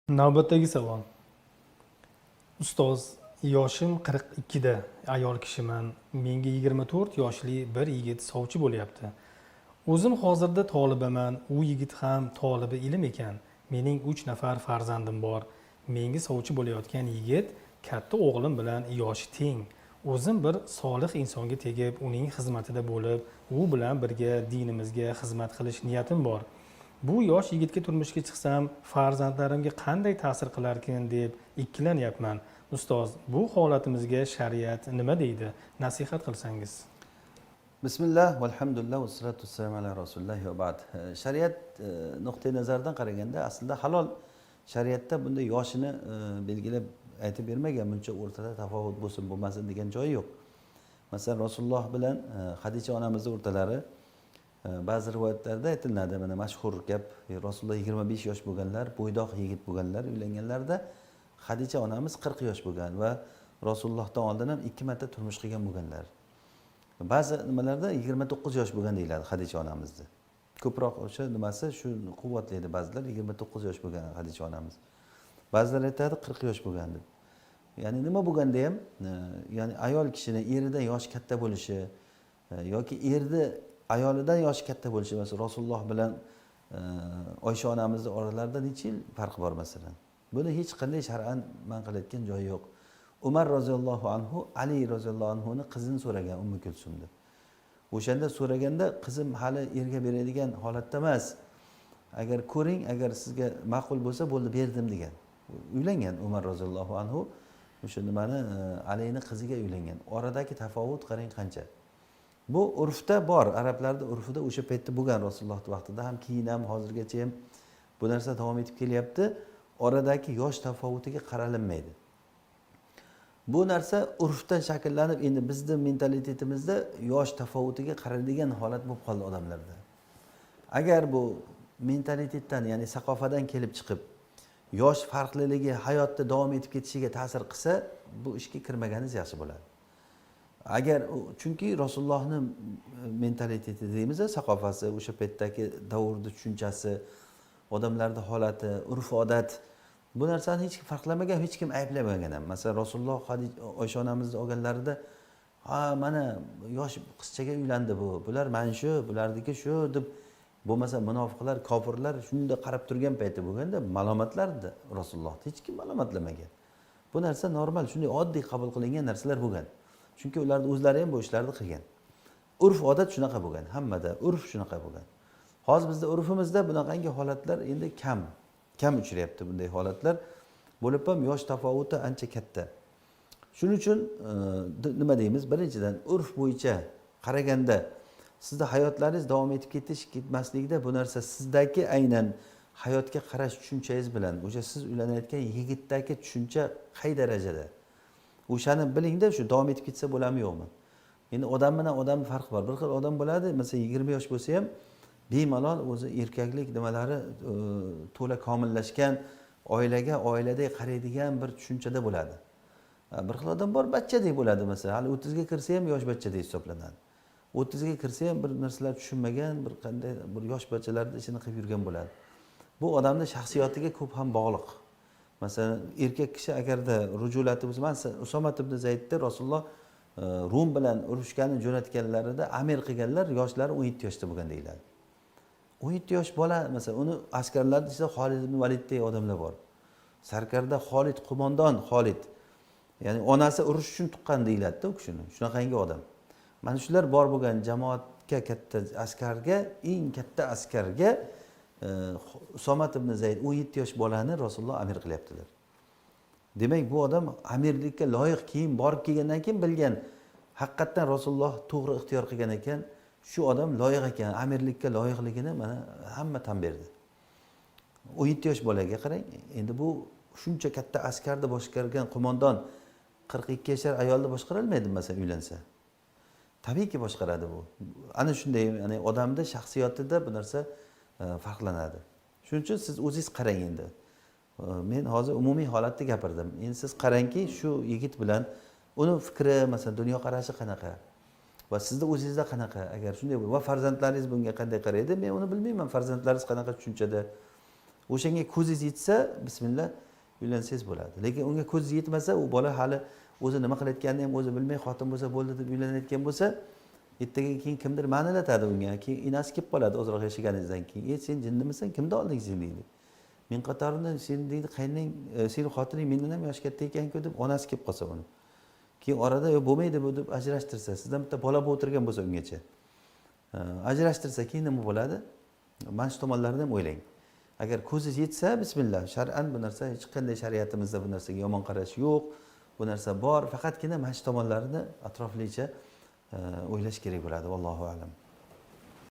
Navbatdagi savol. Ustoz, yoshim 42da, ayol kishiman. Menga 24 yoshli bir yigit sovchi bo'lyapti. O'zim hozirda tolibaman, u yigit ham tolibi ilm ekan. Mening 3 nafar farzandim bor. Menga sovchi bo'layotgan yigit katta o'g'lim bilan yoshi teng. O'zim bir solih insonga tegib, uning xizmatida bo'lib, u bilan birga dinimizga xizmat qilish niyatim bor. Bu yosh yigitga turmushga chiqsam, farzandlarimga qanday ta'sir qilarkin deb ikkilanyapman. Ustoz, bu holatimizga shariat nima deydi? Nasihat qilsangiz. Bismillah, valhamdulillah, vassalatu vassalamu ala rasulilloh va ba'd. Shariat nuqtai nazaridan qaraganda, aslida halol. Shariatda bunday yoshini belgilab aytib bermagan, buncha o'rtada tafovut bo'lsin, bo'lmasin degan joyi yo'q. Masalan, Rasululloh bilan Hadicha onamizni o'rtalari ba'zi rivoyatlarda aytiladi. Mana mashhur gap, Rasululloh 25 yosh bo'lganlar, bo'ydoq yigit bo'lganlar uylanganlarida, Hadicha onamiz 40 yosh bo'lgan va Rasulullohdan oldin ham ikki marta turmush qilgan bo'lganlar. Ba'zi nimalarda 29 yosh bo'lgan deyiladi Hadicha onamizni. Ko'proq o'sha nimasi shu quvvatlaydi ba'zilar, 29 yosh bo'lgan Hadicha onamiz. Ba'zilar aytadi, 40 yosh bo'lgan deb. Ya'ni nima bo'lganda ham, ya'ni ayol kishini eridan yoshi katta bo'lishi yoki erni ayolidan yoshi katta bo'lishi, masalan, Rasululloh bilan Oysha onamizni oralarida necha yil farq bor, masalan. Buni hech qanday shar'an man qilayotgan joyi yo'q. Umar roziyallohu anhu Ali roziyallohu anhuni qizini so'ragan, Ummu Kulsumni. O'shanda so'raganda, qizim hali erga beradigan holatda emas, agar ko'ring, agar sizga ma'qul bo'lsa, bo'ldi, berdim degan. Uylangan Umar roziyallohu anhu o'sha nimani, Alini qiziga uylangan. Oradagi tafovut qarang qancha. Bu urfda bor, arablarni urfida o'sha paytda bo'lgan, Rasulullohni vaqtida ham, keyin ham, hozirgacha ham bu narsa davom etib kelyapti. Oradagi yosh tafovutiga qaralinmaydi. Bu narsa urfdan shakllanib, endi bizni mentalitetimizda yosh tafovutiga qaraydigan holat bo'lib qoldi odamlarda. Agar bu mentalitetdan, ya'ni saqofadan kelib chiqib, yosh farqliligi hayotda davom etib ketishiga ta'sir qilsa, bu ishga kirmaganingiz yaxshi bo'ladi. Agar chunki Rasulullohni mentaliteti deymiz, saqofasi, o'sha paytdagi davrni tushunchasi, odamlarni holati, urf odat, bu narsani hech kim farqlamagan, hech kim ayblamagan ham. Masalan, Rasululloh Oysha onamizni olganlarida, ha, mana yosh qizchaga uylandi bu, bular mana shu, bularniki shu deb, bo'lmasa munofiqlar, kofirlar shunda qarab turgan payti bo'lganda malomatlardi Rasulullohni, hech kim malomatlamagan. Bu narsa normal, shunday oddiy qabul qilingan narsalar bo'lgan, chunki ularni o'zlari ham bu ishlarni qilgan. Urf odat shunaqa bo'lgan, hammada urf shunaqa bo'lgan. Hozir bizda urfimizda bunaqangi holatlar endi kam kam uchrayapti. Bunday holatlar bo'lib ham, yosh tafovuti ancha katta. Shuning uchun nima deymiz? Birinchidan, urf bo'yicha qaraganda sizni hayotlaringiz davom etib ketish ketmasligida bu narsa sizdagi aynan hayotga qarash tushunchangiz bilan o'sha siz uylanayotgan yigitdagi tushuncha qay darajada, o'shani bilingda, shu davom etib ketsa bo'ladimi, yo'qmi. Endi odam bilan odamni farqi bor. Bir xil odam bo'ladi, masalan, 20 yosh bo'lsa ham bemalol o'zi erkaklik nimalari to'la komillashgan, oilaga oiladek qaraydigan bir tushunchada bo'ladi. Bir xil odam bor, bachadek bo'ladi. Masalan, hali 30ga kirsa ham yosh bachadek hisoblanadi, 30ga kirsa ham bir narsalar tushunmagan, bir qanday bir yosh bachalarni ishini qilib yurgan bo'ladi. Bu odamni shaxsiyatiga ko'p ham bog'liq. Masalan, erkak kishi agarda rujulati bo'lsa, masalan, Usomat ibn Zaydni Rasululloh Rum bilan urushgani jo'natganlarida amir qilganlar, yoshlari 17 yoshda bo'lgan deyiladi. 17 yosh bola, masalan, uni askarlarni ichida Xolid ibn Validdek odamlar bor, sarkarda Xolid, qo'mondon Xolid, ya'ni onasi urush uchun tuqqan deyiladida u kishini, shunaqangi odam. Mana shular bor bo'lgan jamoatga, katta askarga, eng katta askarga Usomat ibn Zayd, 17 yosh bolani Rasululloh amir qilyaptilar. Demak, bu odam amirlikka loyiq. Keyin borib kelgandan keyin bilgan, haqiqatdan Rasululloh to'g'ri ixtiyor qilgan ekan, shu odam loyiq ekan, amirlikka loyiqligini mana hamma tan berdi. 17 yosh bolaga qarang endi, bu shuncha katta askarni boshqargan qo'mondon 42 yashar ayolni boshqarolmaydimi, masalan, uylansa? Tabiiyki, boshqaradi bu. Ana shunday, ya'ni odamni shaxsiyatida bu narsa farqlanadi. Shuning uchun siz o'zingiz qarang endi. Men hozir umumiy holatda gapirdim. Endi siz qarangki, shu yigit bilan uni fikri, masalan, dunyoqarashi qanaqa va sizni o'zingizda qanaqa, agar shunday va farzandlaringiz bunga qanday qaraydi, men uni bilmayman. Farzandlaringiz qanaqa tushunchada. O'shanga ko'zingiz yetsa, bismillah, uylansangiz bo'ladi. Lekin unga ko'zingiz yetmasa, u bola hali o'zi nima qilayotganini ham o'zi bilmay, xotin bo'lsa bo'ldi deb uylanayotgan bo'lsa, ertaga keyin kimdir ma'nilatadi unga, keyin enasi kelib qoladi ozroq yashaganingizdan keyin. E, sen jinnimisan, kimni olding sen deydi. Men qatorini sen deydi, qaynang, seni xotining mendan ham yoshi katta ekanku deb onasi kelib qolsa uni. Keyin orada yo'q bo'lmaydi bu deb ajrashtirsa, sizdan bitta bola bo'lib o'tirgan bo'lsa ungacha. Ajrashtirsa keyin nima bo'ladi? Mana shu tomonlarini ham o'ylang. Agar ko'zingiz yetsa, bismillah, shar'an bu narsa hech qanday shariatimizda bu narsaga yomon qarash yo'q. Bu narsa bor, faqatgina mana shu tomonlarini atroflicha o'ylash kerak bo'ladi. Vallohu a'lam.